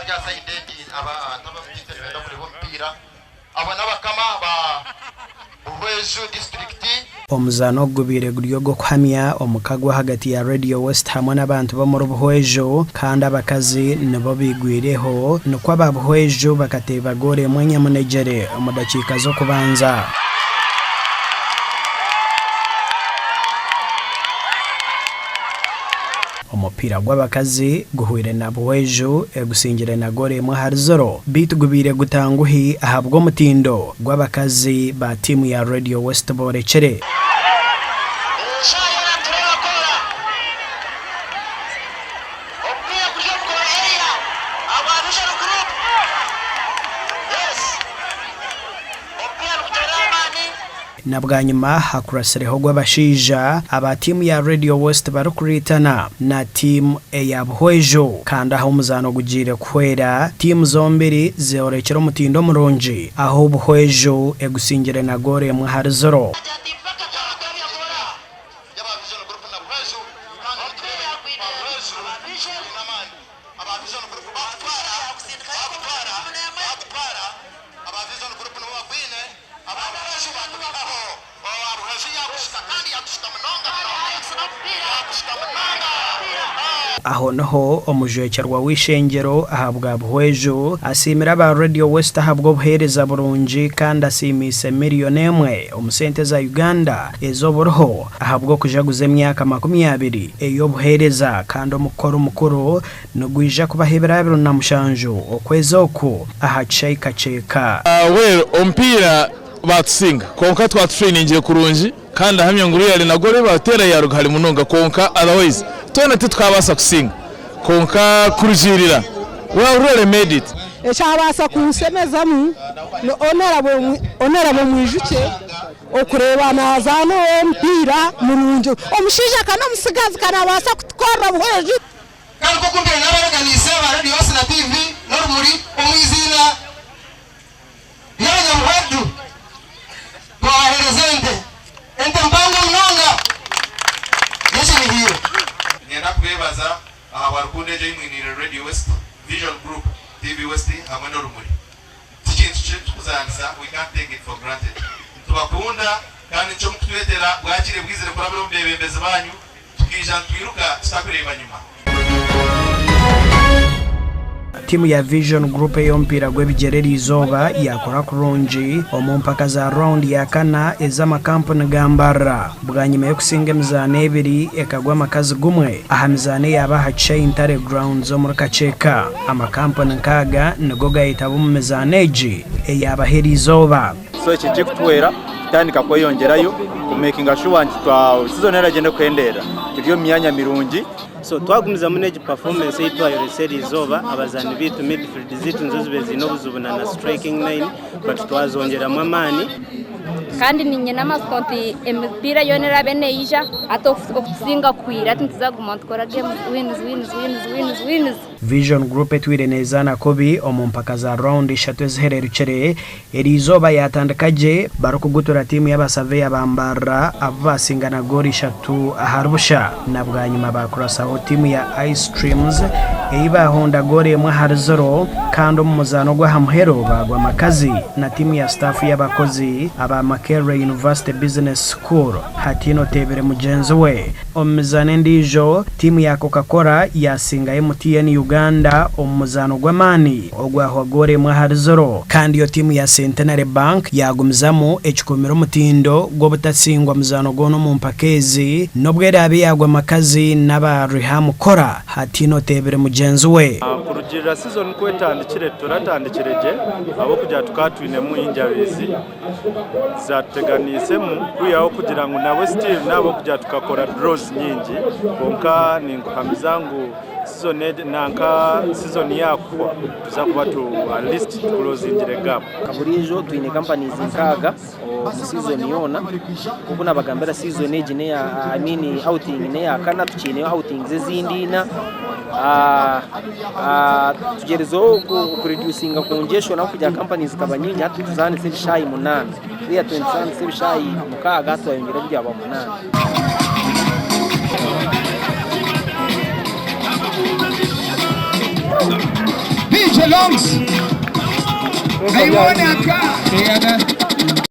Abari aha sayidi egi aba nibenda kureeba omupiira. Abo n'abakama ba Buhweju disiturikiti. Omuzaano ogu gubaire guri ogw'okuhamya omukago ahagati ya Radio West hamwe n'abantu b'omuri Buhweju kandi abakazi nibo baigwireho nikwo aba Buhweju bakateeba goolo emwe nyamunegyere omu dakiika z'okubanza. Omupiira gw'abakazi guhwire na Buhweju egusingire na goolo emwe ahari ziro beitu gubaire gutanguhi ahabw'omutindo gw'abakazi ba tiimu ya Radio West boorekire. Na bwanyima hakuratsireho ogw'abashaija aba tiimu ya Radio West barikuriitana na tiimu eya Buhweju. Kandi ahu omuzaano gugiire kuhwera, tiimu zombiri zoorekire omutindo murungi ahu Buhweju egusingire na goolo emwe ahari ziro. Aho niho omujwekyerwa w'eishengyero ahabwa Buhweju asiimire aba Radio West ahabw'obuheereza burungi kandi asiimiise miriyoni emwe omu sente za Uganda ez'oburiho ahabw'okujaguza emyaka 20 ey'obuheereza kandi omukoro mukuru Nigwija kubaho ebiro 27 okwezi oku aha kishaayi Kakyeka. Well omupiira batusinga kwonka twatutrainingire kurungi kandi ndahamya ngu really na goal eyibateera yaruga hare munonga kwonka otherwise twena titukabaasa kusinga kwonka kurugiirira we have really made it. Ekyabaasa kunshemezamu ni Honourable Mwijukye okureeba nazaana omupiira murungi. Omushaija ka n'omutsigazi ka nabaasa kutukorera buhwezi. Kandi nk'oku mbaire naabareganiise aba radiyo West na TV n'Orumuri omu iziina ry'abanyabuhweju, twabaheereza ente, ente mpango munonga y'ekinihiiro. Niinyenda kubeebaza ahabwa rukundo egyo ei mwiniire Radio West, Vision Group, TV West hamwe n'Orumuri. Ti kintu ky'okuzaanisa, we can't take it for granted. Nitubakunda kandi nikyo mukutwetera bwakire bwizire kurabira omu beebembezi baanyu Tukaija nitwiruka tutakureeba nyima. Tiimu ya Vision Group ey'omupiira gw'ebigyere eriizooba yaakora kurungi omu mpaka za rawundi ya kana ez'amakampuni ga Mbarara bwanyima y'okusinga emizaano ebiri ekagwa amakazi gumwe aha mizaano eyaaba aha kishaayi Ntare Grounds omuri Kakyeka. Amakampuni nk'aga nigo gaayetaba omu mizaano egi eyaabaho eriizooba. So eki nikikutuhwera kutandika kweyongyerayo ku makinga sure nti twa season eragyenda kuhendeera turi omu myanya mirungi. So twagumizamu n'egi performance ei twayoresa eriizooba, abazaani baitu midfield zaitu nizo zibaire ziine obuzibu na na striking nine but twazongyeramu amaani. Kandi niinyine amatsiko nti emipiira yoona eraabe neija hati okutusinga kuhwire hati nituza kuguma nitukora games wins wins wins wins wins. Vision Group etwire neezaana kubi omu mpaka za rawundi ishatu ezihererukire, eriizooba yaatandika gye barikugutura tiimu y'abasaveya ba Mbarara abu baasinga na goolo ishatu ahari busha na bwanyima baakurasaho tiimu ya Ice Streams ei baahonda goolo emwe ahari ziro kandi omu muzaano ogw'aha muheru baagwa amakazi na tiimu ya sitaafu y'abakozi aba Makerere University Business School hataine oteebire mugyenzi we. Omu mizaano endiijo, tiimu ya Coca Cola yaasinga MTN Uganda omu muzaano gw'amaani ogwahwa goolo emwe ahari ziro. Kandi yo tiimu ya Centenary Bank yaagumizamu ekikuumire omutindo gw'obutasingwa muzaano gwona omu mpaka ezi n'obu eraabe yaagwa amakazi n'aba Riham Kora hataine oteebire mugyenzi we. Kurugiirira sizoni ku etandikire, turatandikire gye ahabw'okugira tukaba twinemu injuries. Zatuteganiisemu kwihaho kugira ngu nabwe still n'ahabw'okugira tukakora draws nyingi kwonka ninkuhamiza ngu season egi nanka season yakuhwa nituza kuba tu at least tuclosingire gap. Buriijo twine companies nkaaga omu season yoona nk'oku nabagambira season egi neya I mean outing neyakana tukiineyo outings ezindi ina. Tugyerizeho ku reducinga congestion ahabw'okugira companies zikaba nyingi hati nituzaanisa ebishaayi munaana kuriya twaba nituzaanisa ebishaayi mukaaga hati twayongyeraho byaba munaana. DJ. belongs. Naione aka.